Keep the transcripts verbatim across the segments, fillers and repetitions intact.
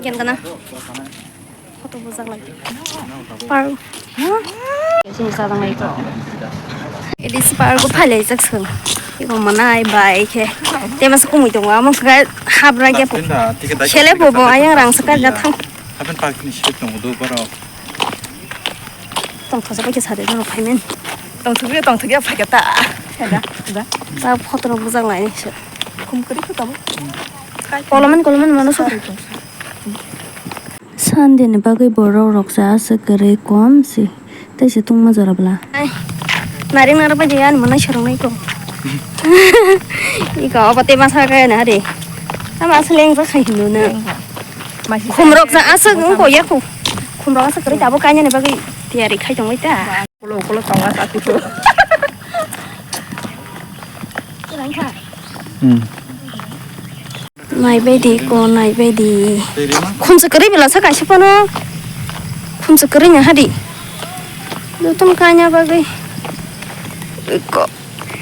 Gen kana. Photo bujak lai. Par. Sini sadang lai to. Ini si par ko phalai jak sung. Iko manai bai khe. Te mas kumui tongo amo khe habra khe. Sele bo bo ayang rang sakar ga thang. Hapen park ni sip tongo do baro. Tongthoksa bai khe sade no phaimen. Tongthokya tongthokya phaikha ta. Sada, sada. Ta photo rok bujak lai se. Khum kwrwi khe tabuk. Koloman koloman mano sa. Sunday ni bagwi borok rok cha aswk kwrwi kom si. Tei se tungma jora bwla. Ai. Naring naro bai de ani mwnai sorong nai ko. Iko obo te masa khe na de. Ama aswk leng jak khai hindu na. Khum rok cha aswk wng ko ya ko. Khum rok aswk kwrwi tabuk kainani bagwi tiyari khai tongwi ta. Ulo, ulo tonga ta kitu. Hmm. Naibaidi ko, naibaidi. Khumsa kwrwi bela sa kaisa phano. Khumsa kwrwi nya hadi. Jotono kanya bagwi. Ko.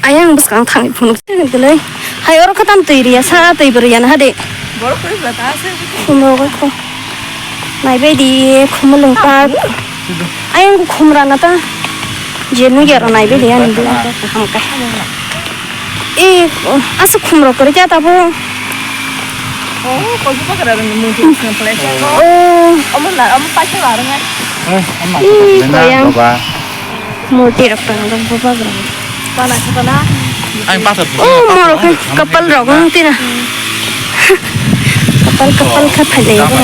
Ayang bwskang thangwi phunuk se gwntelwi. Hai oro khe tam twi riya sa twi bo riya na hade. Borok kwrwi bwla ta se. Khumrok kho. Naibaidi khumulwng park. Ayang khumra na ta. Je nugya ro naibaidi ani bwla ta kaham khe. E aswk khumrok kwrwi khe tabuk. Oh, koibu bagra rwngni murti rok swnam khlai khe. Oh. Omo la, omo paisa la rwngai. Eh, omo la. Ih, koyang. Murti rok tong rok bo bagra. Pana khe pana. Ang pathor. Oh, morok khe kapal rok wng tina. Kapal, kapal khe phailai bo.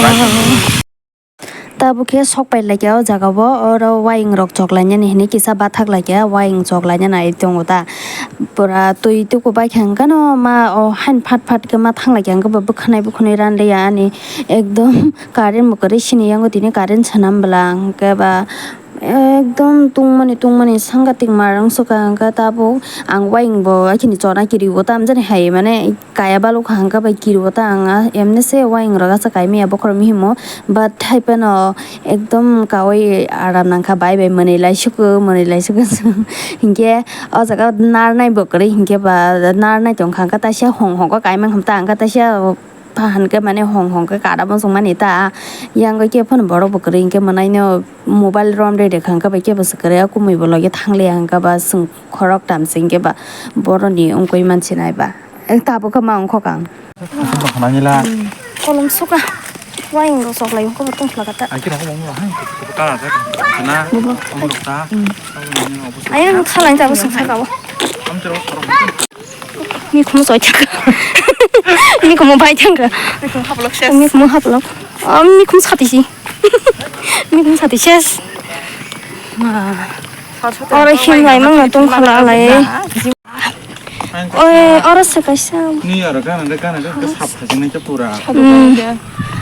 Tabuk khe sok pai laikha o jaga o, oro wayeng rok chok lainani hinwi kisa bathak laikha, wayeng chok lainani ai tongo ta. Pura twi tuku bai kha hwnkhe no ma o haino phat phat khe ma thang laikha hwnkhe bo bwkhanai bwkhwnwi ran liya ani ekdom current bo kwrwi sini yango tini current swnam bwla hwnkhe ba ekdom tungmani tungmani sangatik ma rwngsukha hwnkhe tabuk ang wayeng bo akhini chona kiriwo tamjani hai mane. Kaya balok hangka bai kiriwo ta ang a, emne se wayeng rok asa kaimaya bokhorok mihimo, but hai phano ekdom kaui aram nangkha bai bai mwnwi lai suku, mwnwi lai suku. Hinkhe o jaga narnai bo kwrwi hinkhe ba narnai tongkha, hangkhe taisa hong hong khe kaimang hamta, hangkhe taisa pha hinkhe mane hong hong khe kada muchung mani ta, yang khe phano borok bo kwrwi hinkhe mwnaino mobile rom rwi rwkha, hangkhe bai kebo se kwrwi, o kumui bo logi thangliya, hangkhe ba chwng khorok tam se hinkhe ba boroni wngwi mansinai ba. Eh, tabuk khe ma ongkhok ang. Aswk bo khna nila. Hmm. Kolom suka. Wayeng rok chok lai ongkho bo tong khlaka ta. Ai khe rok bo hai khe kala ta. Khna. Bubo. Omo rok ta. Hmm. Abo ni obo se. Ayang khalai ta bo sung saka bo. Am tero khorok. Mikhum soi thangka. Mikhum bai thangka. Mikhum haplok ses. Mikhum haplok. Am mikhum sati si. Mikhum sati ses. Ma. Oro himlai mangno tong khala lai. Oi, oro se kaisa. Ni oro gana de, gana de, ke sap phajinai ke pura. Hmm.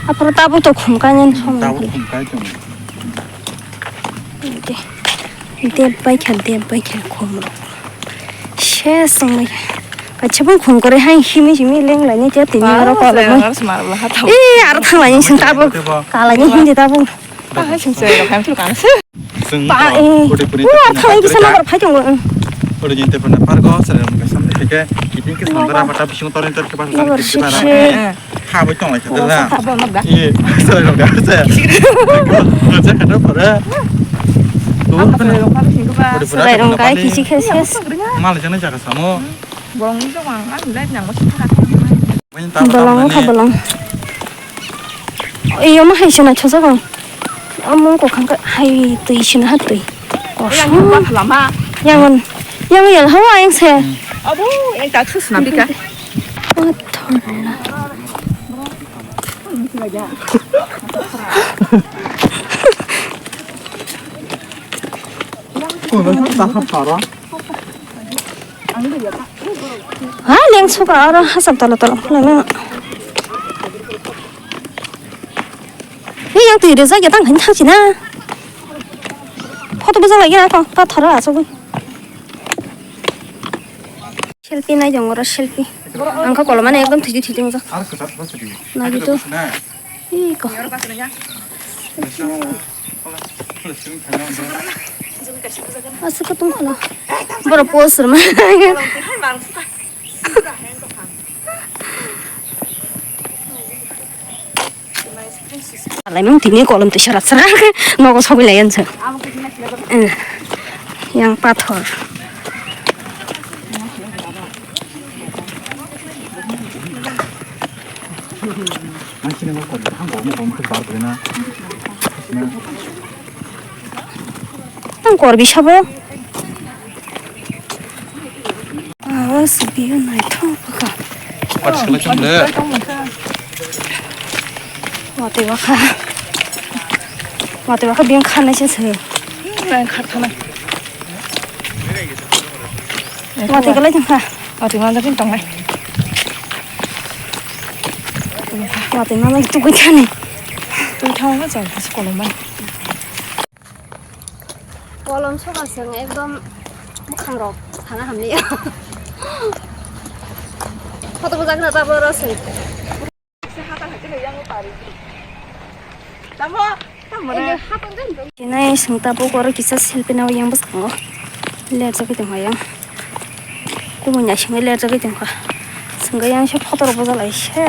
Aporo tabuk to khum kainani somoi. Tabuk khum kai tong. De, de bai kha, de bai kha khum rok. Ses wnglai. Kaisa bung khum kore hai himi himi leng lai ni te tini oro ko. Eh, aro thang lai ni sing tabuk. Ka lai ni hindi tabuk. Bahai sing se rok ham thuk ang se. Chwng ba, eh. Kode kode o, tepona ar thalang kisa nabar phai tongo, eh. Kode jin tepona pargo, sare rong kasam de ke, kiting ke sandara bata bising torin tor ke basa. Nabar sik se. Ha bai tong lai kha da. Sa bo nok da. Ye, sare rong ka se. Ko se kha da pore. Tu pore. Sare rong ka kisi khe ses. Mal jana jaga samo. Bolong ni jong ang, ang lai nang mo sing kha. Bolong kha bolong. Iyo ma hai se naithok jago. Omo wngkha khe hai twi sina ha twi. Yang yang ba lama. Yang yang yang hawa yang se. Abo yang tak sus na bika. Pathor na. Kuno sa ha para. Ha leng suka oro hasam tolo tolo khwlai mano. Ni yang twi rwjak ya tang hin thang sina. Photo bujak lai ya to pathor asugwi. Selfie nai jong oro selfie. Ang kha kolom mani ekdom thiji thiji wngjak. Nai di to. Iko. Selfie nai. Aswk khe tongmano. Borok post rwma. Alaimung tini kolom tisa raksara nogo sogwi lai ansa. Eh, yang pathor. Ang korbi sabo. Awas biyo naithok kha. Patis khlai tong de. Watwi wakha. Watwi wakha biyang khanai se se. Nang kharthanai. Watwi khlai tong kha. Watwi manjak tong nai. Watwi manjak tugui thani. Tugui thangma chang kolom man. Kolom soba chwng ekdom bwkhangrok sana hamliya. Photo bwjakna taboro chwng. Tamo, tamo na. Ende hapang kan dong. Chinai chwng tabuk oro kisa selfie nai yang bwskango. Lerjagwi tongkha yang. Kubun ya singwi lerjagwi tongkha. Chwng yang se photo rok bwjalai se.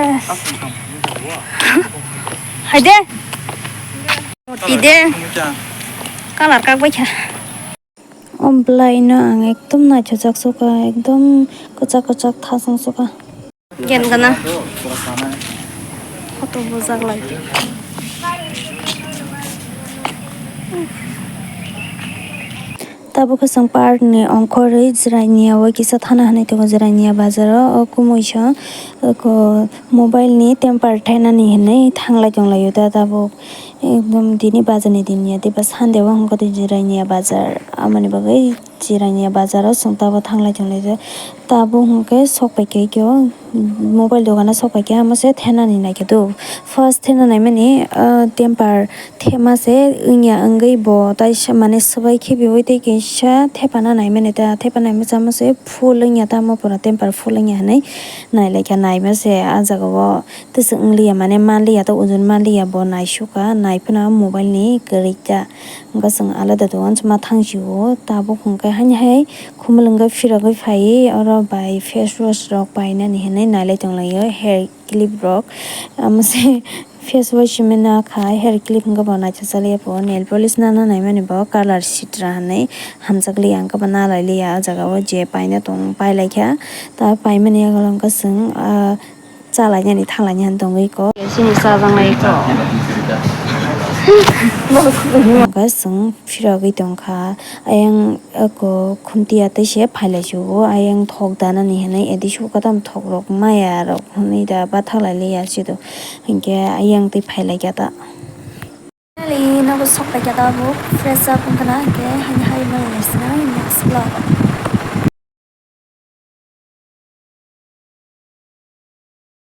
Haide. Ide. Kalar kak bai kha. O bwlai no ang ekdom naithokjak sukha, ekdom kwchak kwchak thasung sukha. Gen gana. Photo bujak lai. Tabuk khe chwng park ni ongkhorwi Jirania o kisa thana hinwi tongo, Jirania bazar o. O kumui song mobile ni temper thainani hinwi thanglai tonglaio da tabuk. Ekdom tini bazar ni din ya, tei ba Sunday o hwnkhe tei Jirania bazar, amoni bagwi Jirania bazar o chwng tabuk thanglai tonglaijak. Tabuk hwnkhe sok pai khe o mobile dogan o sok pai khe, amo se thenani naikhe do. First thena naimani, ah, temper thema se wngya wngwi bo tai se mane swbai khibiui tei kisa thepana naimani ta, thepana naimani se full wngya ta, amo pura temper full wngya hinwi nailaikha, naima se ah jaga o. Tei chwng wngliya mane manliya, to ujun manliya, bo naisukha, naiphano mobile ni kwrwikha. Hwnkhe chwng alada dogan se ma thangsio, tabuk hwnkhe haini hai khumulwng khe phirogwi phaiwi oro bai face wash rok painani hinwi nailai tonglaio, hair clip rok. Amo se face wash hinwi nakha, hair clip hwnkhe bo naithok chaliya po, nail polish nana naimani bo colour sitra hinwi hamjakliya, hwnkhe bo nalailiya. O jaga o je paina tong pailaikha, ta paimani yagulo hwnkhe chwng, ah, chalainani thanglainani tongwi kok. Chini chajaknai kok. Hwnkhe chwng phirogwi tongkha. Ayang eko khuntiya tei se phailai chugo. Ayang thok danani hinwi edi sukha tamo thok rok maya rok hinwi da bathaklai liya chido. Hinkhe ayang tei phailaikha ta. Finally, nogo sok paikha tabuk, fresh up wngkha na, hinkhe haini hai mani naisina, next vlog.